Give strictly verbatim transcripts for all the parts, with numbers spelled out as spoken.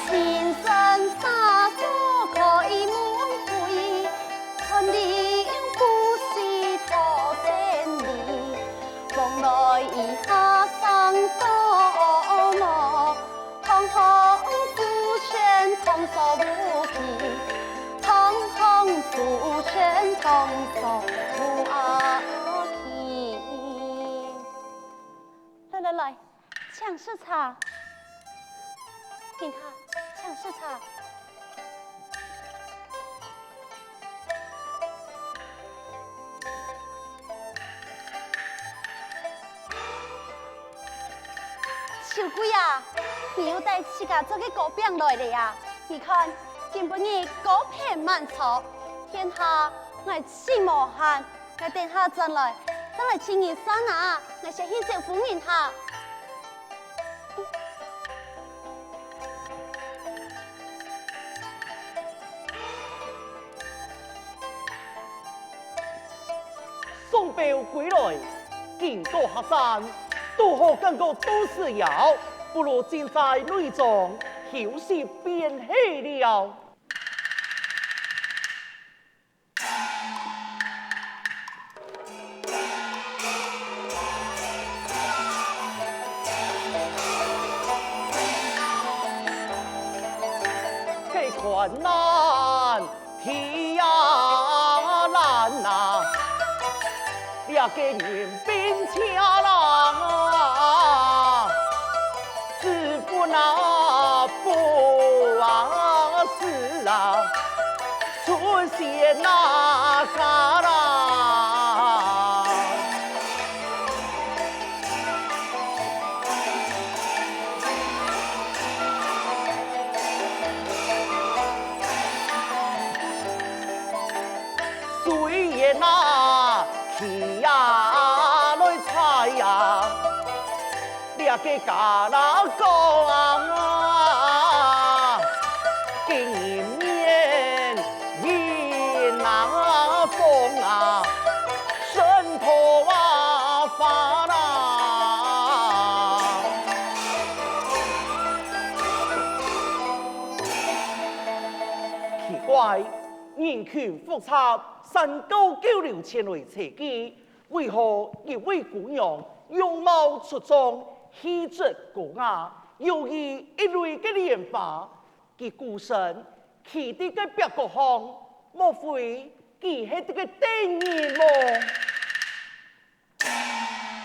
青山绿水開滿飛，穿林古寺多仙女，蓬萊仙客生多魔，堂堂祖先童叟無欺，堂堂祖先童叟無欺。 來來來，請食茶。警察，請食茶。秋桂啊，你又帶自家做个糕餅來了啊！你看，今晡日糕餅滿桌，天下𠊎食無閒。 𠊎等下轉來，正來請你算啊！𠊎先去招呼人客。送婊歸來，經過客棧，堵好經過杜師爺，不如進在內莊，休息便係了。 去看難，天啊難啊！ 這个人兵車郎啊，子孫啊，不啊，死啊，出現哪家啦？ 雖然啊，氣啊來猜啊，這个家啦講啊，今年雲啊風啊，塵土啊花啦。奇怪， 人群複雜，山高九流前來尋佢，為何一位姑娘容貌出眾，氣質高雅，又有一蕊个蓮花？佢孤身企在該壁角項，莫非佢係這个等人無？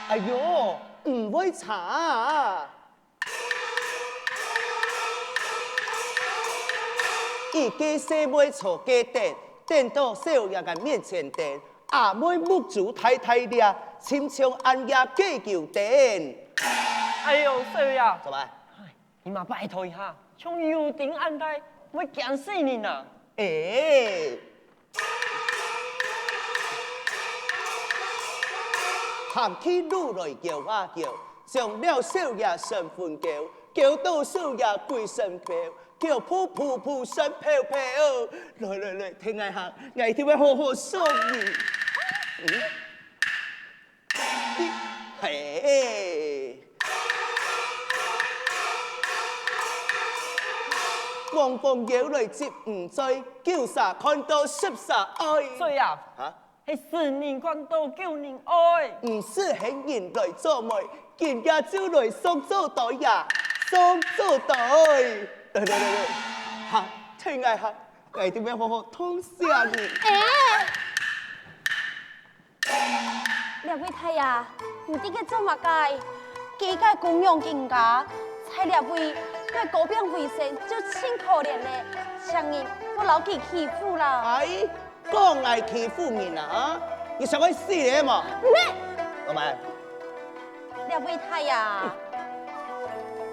哎喲，毋會差啊！ 一个細妹坐該等，等到少爺个面前等，阿妹目珠大大咧，親像恁樣个久等。哎喲，少爺！做麼？你嘛拜託一下，像幽靈恁大，會驚死人啊！哎， 喊起路來噭啊噭，將了少爺神魂勾，勾到少爺歸身飆，腳步步步閃飄飄。來來來，跈𠊎行，𠊎一定會好好送你。嗯？嘿！ 黃蜂搖來接毋在，九儕看到十儕哀。少爺啊，哈？係死人看到救人哀。毋使喊人來做媒，今夜就來送做堆呀，送做堆。來來來來，哈，跈𠊎行，𠊎一定會好好痛惜你。欸！ 這位大爺，你在該做麼个？幾个姑娘人家，在這位賣糕餅為生就盡可憐了，請你莫摎佢欺負啦。哎，講𠊎欺負人啊？你想愛死咧無？毋係！老妹，這位大爺，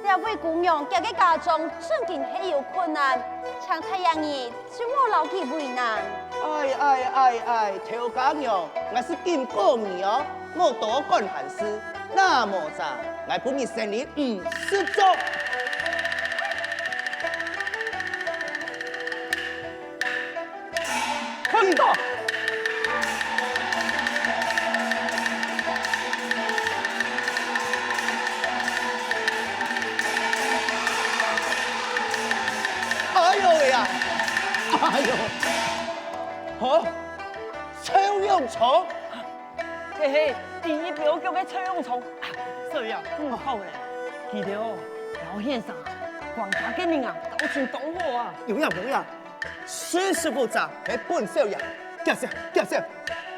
這位姑娘佢个家中正經係有困難，請大爺你就莫摎佢為難。哎哎哎哎，頭家娘，𠊎係警告你哦，莫多管閒事，若無正，𠊎分你生理五十足。 看到！哎喲喂啊！哎喲！好，臭臃蟲！嘿嘿，第一標腳个臭臃蟲。少爺，毋好咧，佢兜哦，表現上，管家个人啊，交情當好啊。有影無影， 識時務者係本少爺，遽閃，遽閃，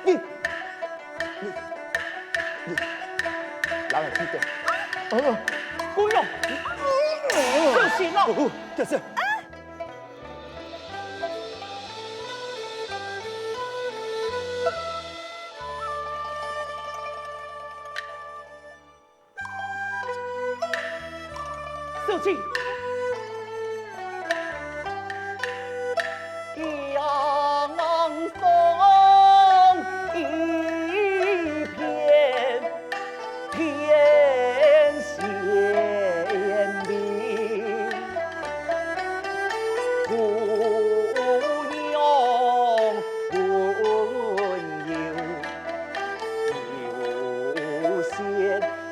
你，你，你，拿來去掉。哦，姑娘，小心哦！哦，遽閃。小姐，阳光一片天仙地，姑娘温柔 有仙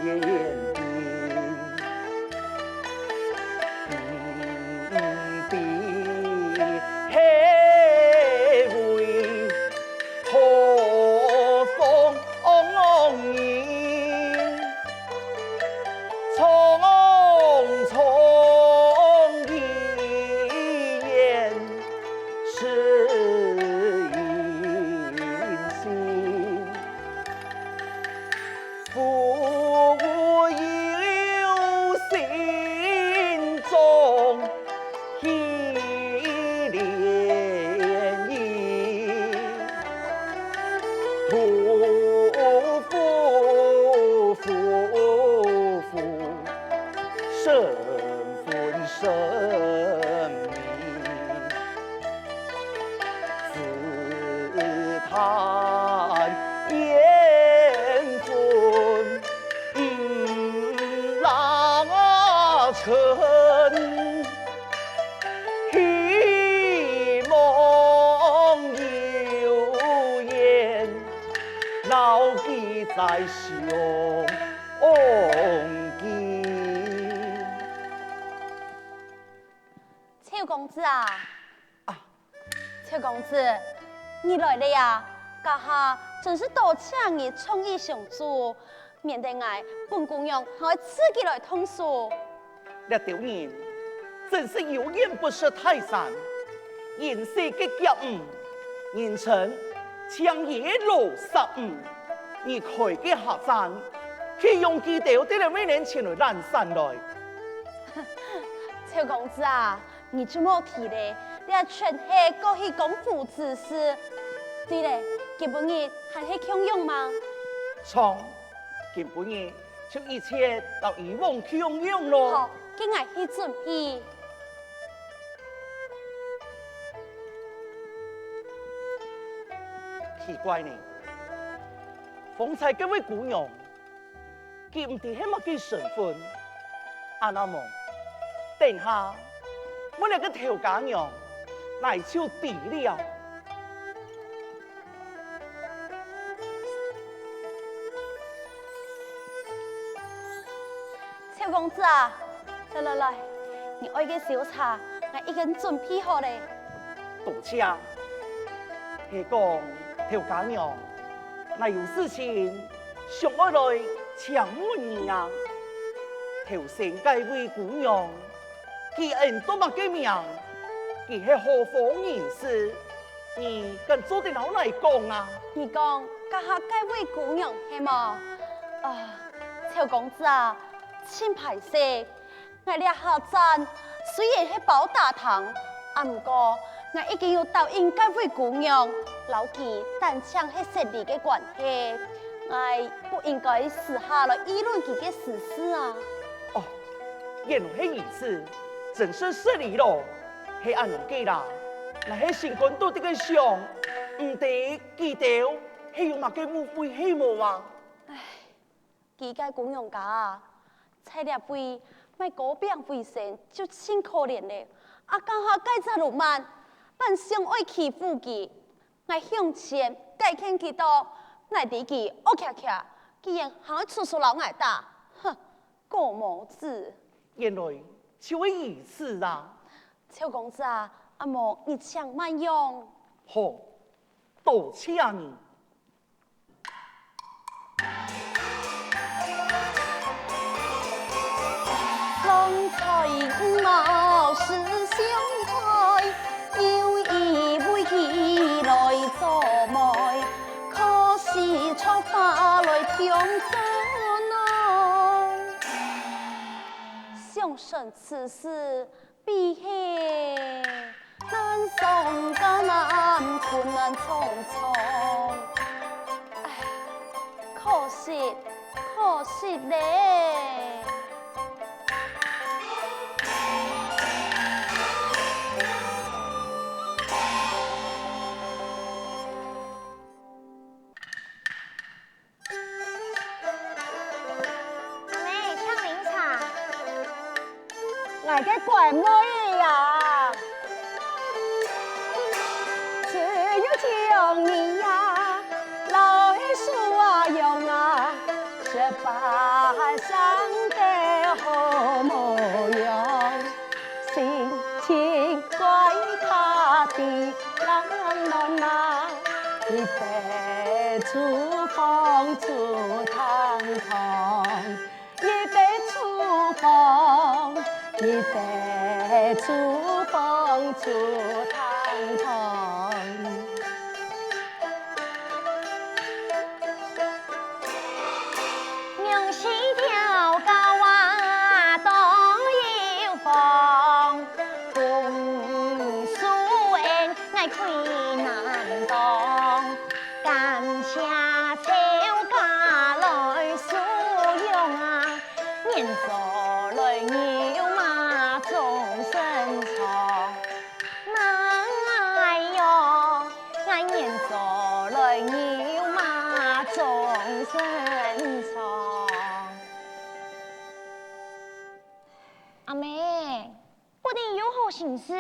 眼定，你的黑尾何方人？匆匆一眼 是隐形。忽有心中起涟漪，徒呼呼呼，生分生灭。 自叹缘分难成，希望有缘老记再相见。 秋公子啊！啊！秋公子，你來了呀！這下真係多謝你仗義相助，免得𠊎本姑娘還愛自己來動手。這兜人真係有眼不識泰山，人細結結仔，人稱淨野老蛇仔。你開个客棧，係用佢兜得來為人前來懶散來。秋公子啊， 你就莫提了，這全係過去功夫之事。對了，今晡日還係共樣嗎？著，今晡日就一切摎以往共樣囉。好，該𠊎去準備。奇怪呢，方才該位姑娘 佢毋知係麼个身份。恁呢無，等下問這个頭家娘，𠊎就知了。秋公子啊， 來來來，你愛个燒茶，𠊎已經準備好了。多謝。係講，頭家娘，𠊎有事情想愛來請問你啊。頭先該位姑娘，佢安到麼个名？佢係何方人士？你敢做得摎𠊎講啊？你講，這下該位姑娘係無？啊，秋公子啊，盡敗勢， 𠊎這客棧雖然係包打聽，啊毋過，𠊎已經有答應該位姑娘，摎佢單淨係失禮个關係，𠊎毋應該私下來議論佢个私事啊。哦，原來係如此，真係失禮咯。係恁樣个啦，𠊎係心肝肚底个想，毋知佢兜係有麼个誤會係無啊？ 佢个姑娘家啊，在這位賣糕餅為生就盡可憐了，啊，這下該隻鱸鰻，還想愛欺負佢。𠊎向前該勸佢到，𠊎知佢惡擎擎，竟然還愛出手摎𠊎打，哼，狗毛子！原來就係如此啊！趙公子啊，啊無你請慢用。好，多謝你。 郎才女貌是相配，有意為佢來做媒，可惜造化來挑戰啊。想生此事， 比起難上加難，困難重重。唉，可惜，可惜咧！ 阿姆，請啉茶。𠊎个乖妹仔啊，只有像你呀，老係輸啊樣啊，十八歲生得好模樣。 心情怪咖的冷暖啊，一杯廚房煮湯湯，一杯廚房，一杯廚房煮湯湯。 娘是條狗啊，多有風，紅樹恩，𠊎跪難當。感謝趙家來收養啊，年早來牛馬終身床。 哪喲，𠊎年早來牛馬終身床。阿姆，不知有何心事，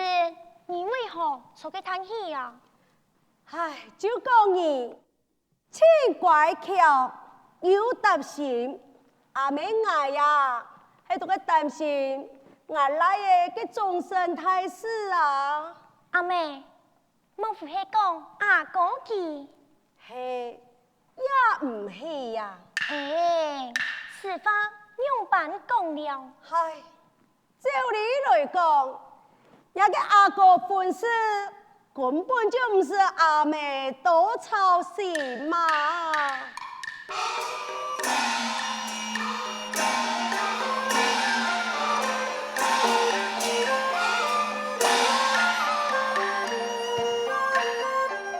你為何坐該嘆氣啊？唉，就講你 盡乖巧，有擔心。阿姆𠊎啊，係都个擔心𠊎倈仔个終身大事啊。阿姆，莫非係講阿哥佢？係，也毋係啊。欸，此話仰般講了？唉， 照理來講，若个阿哥婚事根本就毋使阿姆多操心嘛。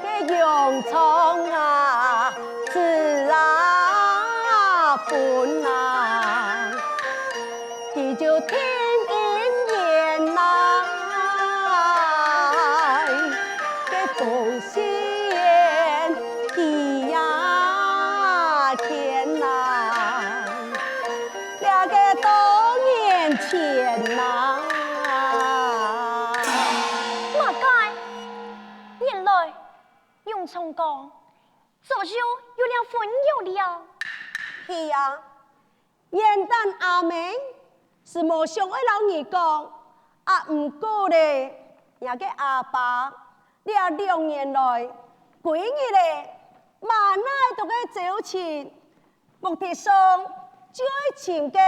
該洋蔥啊，子啊，分啊， 佢就聽因緣來，該東西緣佢也牽來，這个多年前吶。麼个？原來楊聰哥早就有了婚約了。係啊， 原旦阿姆係無想愛摎你講，啊毋過咧，若个阿爸這兩年來，歸日咧，滿哪都个朝廷，目的上就愛尋个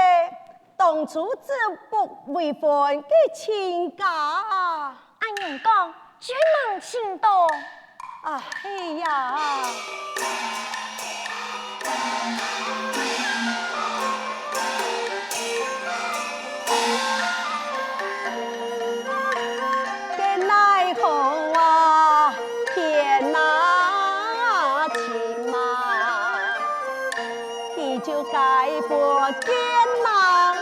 當初指腹為婚个親家啊。 恁樣講，就係吂尋著。啊，係呀。該奈何啊！你就該不見啦，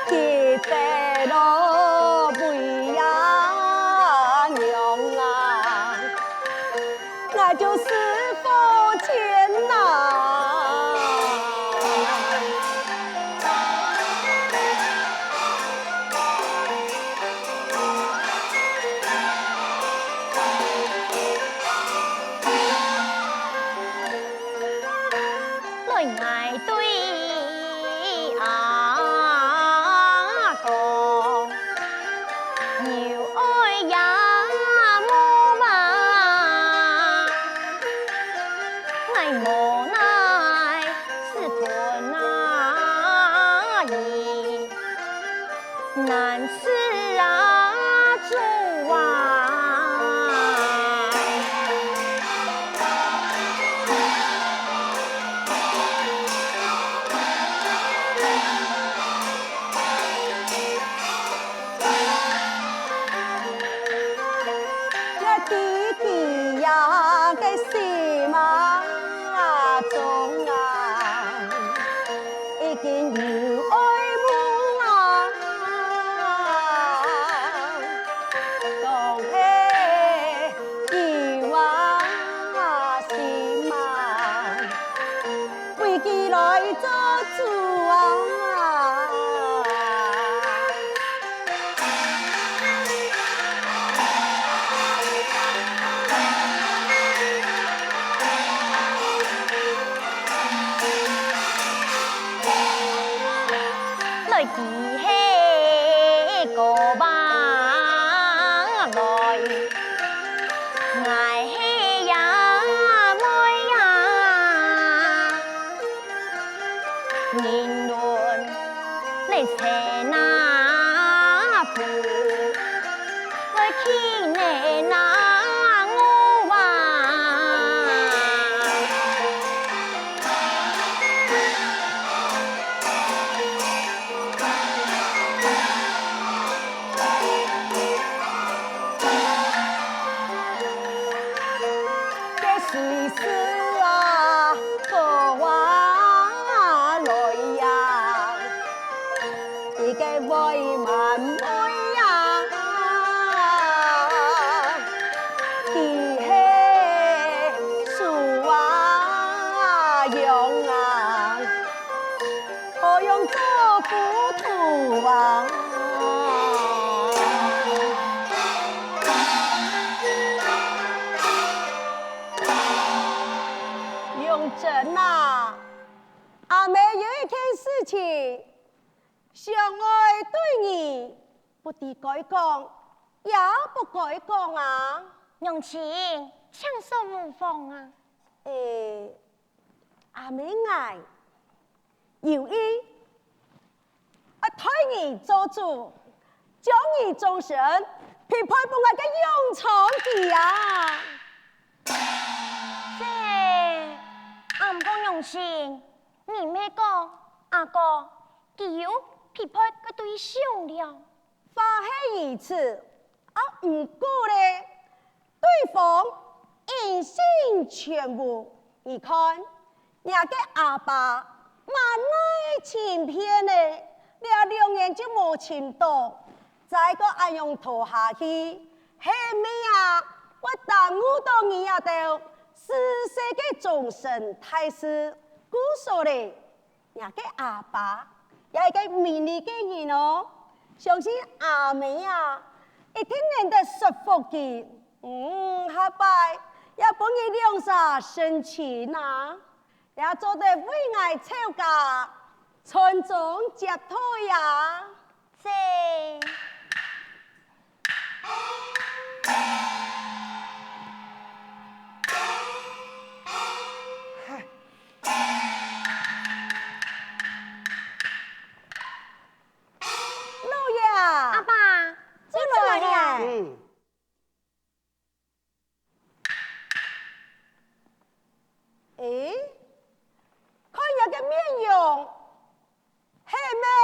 記得咯，為呀娘啊，𠊎就係父親啦。 來，𠊎對阿哥又愛也無望，𠊎無奈 是分啊你難辭啊，主啊！𠊎弟弟呀，个心啊中啊， 已經有愛慕啊，講係佢啊心啊，為佢來做主啊。 來，佢係哥爸來，𠊎係阿妹啊。 人論來在哪步，來去哪我啊。 个時勢啊，哥啊來呀，一個會滿妹啊，佢係樹啊樣啊。 好樣做糊塗啊！永珍啊，阿姆有一件事情，想愛對你，不知該講也不該講啊。娘親，請說無妨啊。誒，阿姆𠊎 有意愛代你做主，將你終身匹配分𠊎个永昌記啊！這，啊，毋過娘親，你毋係講阿哥佢有匹配个對象了？ 話係如此，啊，毋過咧，對方音信全無。你看，若个阿爸滿哪尋遍咧，這兩年就無尋到，再過恁樣拖下去，係毋係啊，會耽誤到你這兜序細个終身大事。故所咧， 若个阿爸也係個明理个人哦，相信阿姆啊，一定能得說服佢。嗯，下擺也分你兩儕成親啊，也做得為𠊎吵架，傳宗接代啊。 這。老爺。阿爸，你轉來了。嗯。 誒，看若个面容，係毋係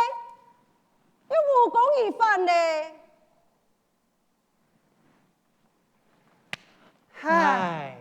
有無功而返咧？唉。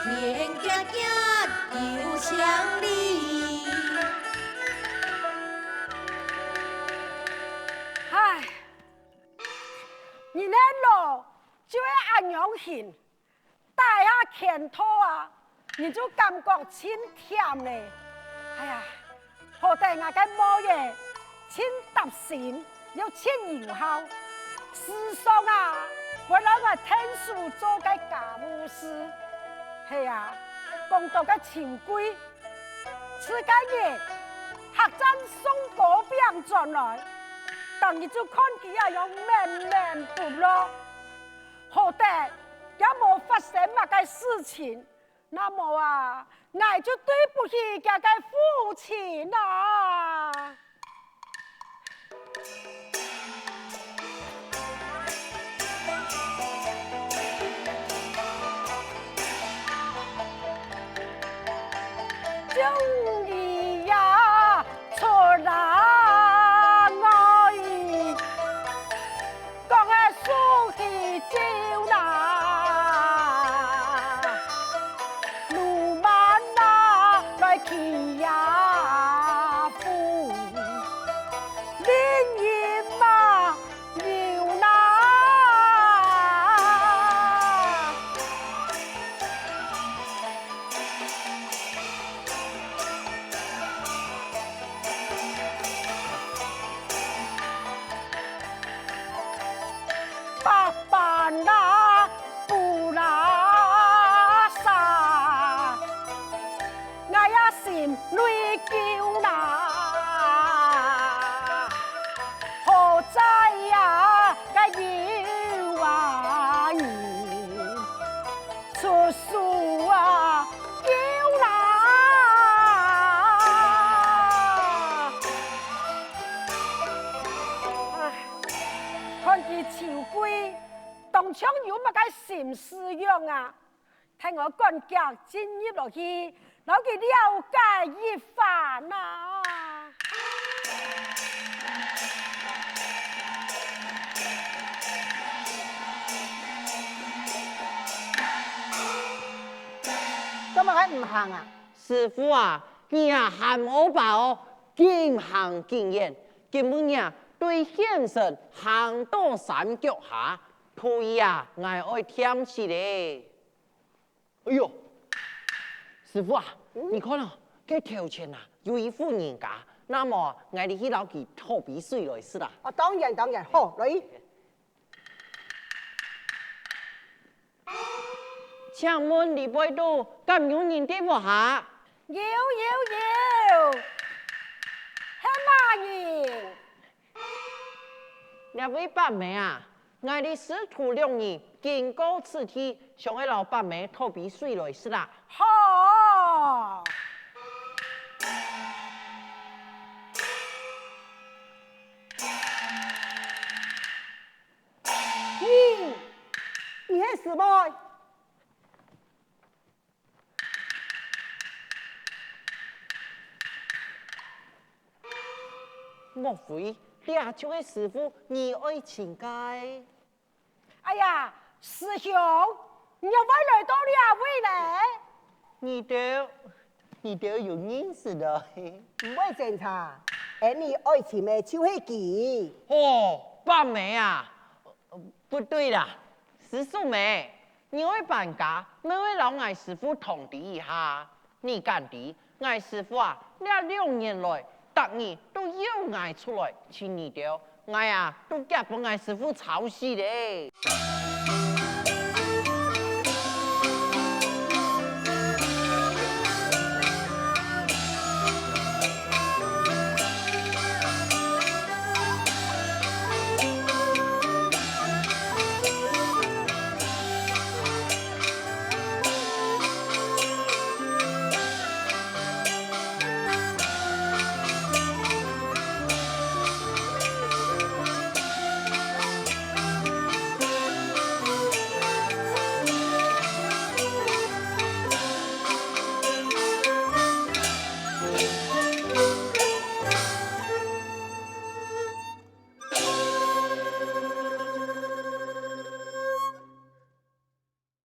年結結又相離。唉，人个老就係恁樣形，戴下圈套啊，你就感覺盡悿咧。哎呀， 好得𠊎个妹仔，盡貼心又盡有孝。時常啊，會來𠊎𢯭手做个家務事。係啊，講到个秋桂，自該日客棧送糕餅轉來，逐日就看佢啊樣愐愐不樂。好得也無發生麼个事情， 若無啊，𠊎就對不起厥个父親啊！終於呀，出來，講个 酒啦，路漫哪來去呀，夫人嘛有哪。 百般啦，苦啦，啥，𠊎呀心內揪啦。好在呀，該有啊人出手啊， 救啦！唉，看佢秋桂，當像有麼个心事樣啊！待𠊎趕遽進入落去，摎佢了解一番啊！ 做麼个毋行啊？師傅啊，你啊還毋好吧哦，緊行緊遠，今晡日啊對縣城行到山腳下，所以啊，𠊎愛恬息咧。哎喲，師傅啊，你看哦，該頭前啊有一戶人家，那麼𠊎俚去摎佢討杯水來食啊。哦，當然當然，好，來。 請問裡背肚敢有人在屋下？有有有，係麼人？這位伯姆啊，𠊎俚師徒兩人經過此地，想愛摎伯姆討杯水來食啊。好。 你，你係師妹？莫非這就係師傅你愛尋个？哎呀，師兄，你仰會來到這位呢？你兜，你兜有認識个？毋會爭差，𠊎俚愛尋个就係佢。哦，伯姆啊， 不對啦，師叔姆，你愛搬家，乜愛摎𠊎師傅通知一下。你敢知，𠊎師傅啊，這兩年來，逐日都邀𠊎出來尋你兜，𠊎啊，都遽分𠊎師傅吵死咧。